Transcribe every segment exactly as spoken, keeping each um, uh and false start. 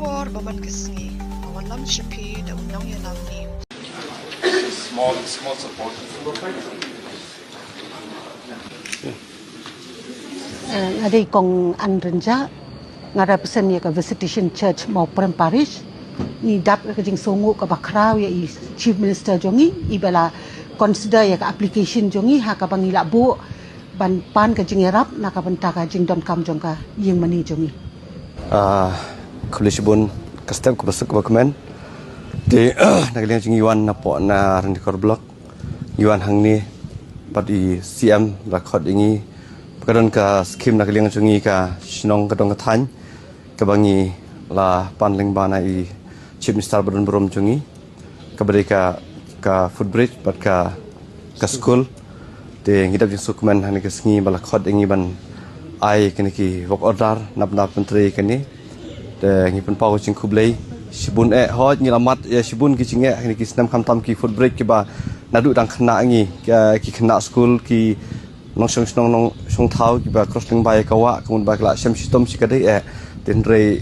Por ba man ka sngi, ka wallam sha phi da u nongïalam ni. Small, small support. Eh, nga dei Kong Ann Rynjah, nga represent ïa ka Visitation Church Mawprem Parish. Ngi dap ka jingsngewnguh kaba khraw ïa i Chief Minister jong ngi, i ba la consider ïa ka application jong ngi ha kaba ngi la buh ban pan ka jingïarap na ka bynta ka jingdonkam jong ka ïing mane jong ngi. Ah, khublei shibun, ka step kaba suk kaba kmen. Te, na ka liang jong ngi wan napoh na Ranikor Block, ngi wan hangne bad i C M la khot ïa ngi ba ka don ka skim na ka liang jong ngi ka shnong ka dong ka thaiñ, kaba ngi la pan lyngba na i Chief Minister ba don burom jong ngi, kaba dei ka, ka footbridge bad ka, ka skul. Te ngi dap jingsngewkmen ha kane ka sngi ba la khot ïa ngi ban ai kine ki work order, nap nap ban trei kane. Te ngi pynpaw ka jingkhublei shibun eh, hooid ngi la mad ïa shibun ki jingeh ha kine ki snem, khamtam ki footbridge kiba naduh dang khynnah ngi, ki, ki khynnah skul, ki nongshong shnong nongshong thaw kiba cross lyngba ïa ka wah, kumba ki la shem shitom shi ka dei eh. Te hynrei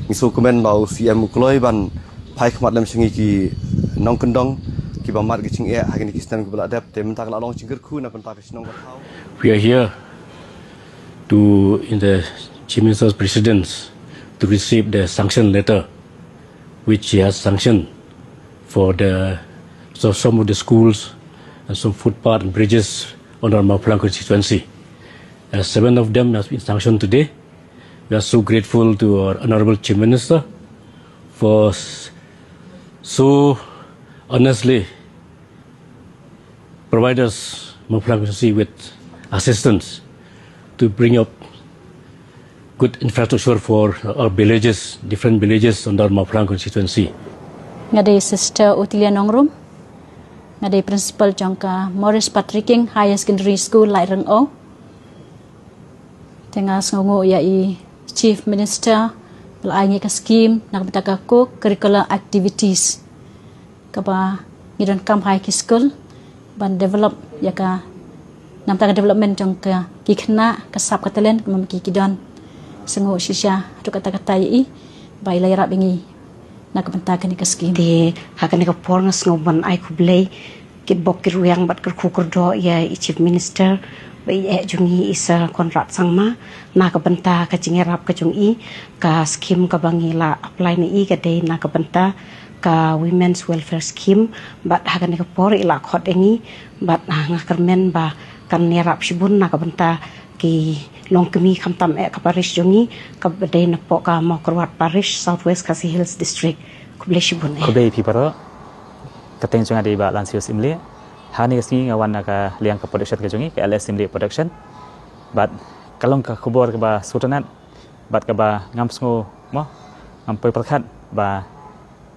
ngi sngewkmen ba u C M u kloi ban phai khmat lem sha ngi ki nongkyndong kiba mad ki jingeh ha kine ki snem kiba la dep. Te mynta ka la long jingkyrkhu na bynta ka shnong ka thaw. We are here to, in the Chief Minister's presence, to receive the sanction letter which he has sanctioned for the, so some of the schools and some footpath and bridges on our Mawphlang constituency. Uh, seven of them has been sanctioned today. We are so grateful to our Honorable Chief Minister for s-, so honestly provide us, Mawphlang constituency, with assistance to bring up good infrastructure for our villages, different villages under Mawphlang constituency. Nga dei Sister Ottilia Nongrum, nga dei principal jong ka Maurice Patrick King Higher Secondary School, Laitryngeo. Te nga sngewnguh ïa i Chief Minister ba la ai ngi ka scheme na ka bynta ka co-curricular activities kaba ngi donkam ha ki skul ban develop ïa ka, na ka bynta ka development jong ka, ki khynnah, ka sap ka talent kaba ma ki ki don. Sngewnguh shisha haduh katta katta ïa i ba i la ïarap ïa ngi na ka bynta kane ka scheme. Te ha kane ka por nga sngew ban ai khublei kitbok kitrwiang bad kyrkhu kyrdoh ïa i Chief Minister bad i eh jong ngi i Sir Conrad Sangma na ka bynta ka jingïarap ka jong i. Ka scheme kaba ngi la apply na i ka dei na ka bynta ka Women's Welfare Scheme, bad ha kane ka por i la khot ïa ngi, bad, ah, nga kyrmen ba kan ïarap shibun na ka bynta ki longkmie, khamtam eh ka parish jong ngi kaba dei napoh ka Mawkyrwat Parish, South West Khasi Hills District. Khublei shibun eh. Khublei phi baroh. Ka kyrteng jong nga dei Bah Lansius Imlieh. Ha kane ka sngi nga wan na ka liang ka production ka jong ngi, ka L S Imlieh Production. Bad ka long ka khubor kaba sngewtynnat bad kaba ngam sngew mo, ngam poi pyrkhat ba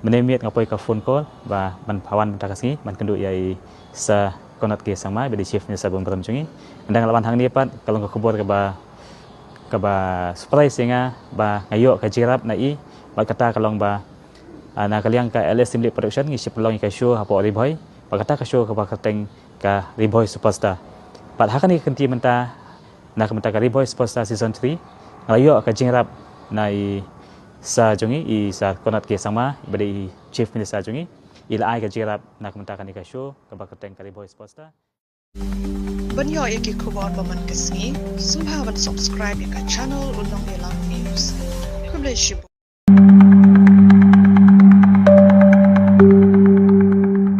mynne miet nga poi ka phone call ba ban phawan mynta ka sngi ban kynduh ïa i Sir Conrad K Sangma ba dei Chief Minister ba burom jong ngi. Ynda nga la wan hangne pat ka long ka khubor kaba, kaba surprise ïa nga ba nga ïoh ka jingïarap na i, bad kata ka long ba, ah, na ka liang ka L S Imlieh Production ngi shim pynlong ïa ka show hapoh Ri Bhoi, bad kata ka show kaba kyrteng ka Ri Bhoi Superstar. Bad ha kane ka kynti mynta na ka bynta ka Ri Bhoi Superstar Season three, nga la ïoh ka jingïarap na i Sir jong ngi, i Sir Conrad K Sangma ba dei i Chief Minister jong ngi, i la ai ka jingïarap na ka bynta kane ka show kaba kyrteng ka Ri Bhoi Superstar. Ban ïoh ïa ki khubor ba man ka sngi, sngewbha ban subscribe ïa ka channel U Nongïalam News. Khublei shibun.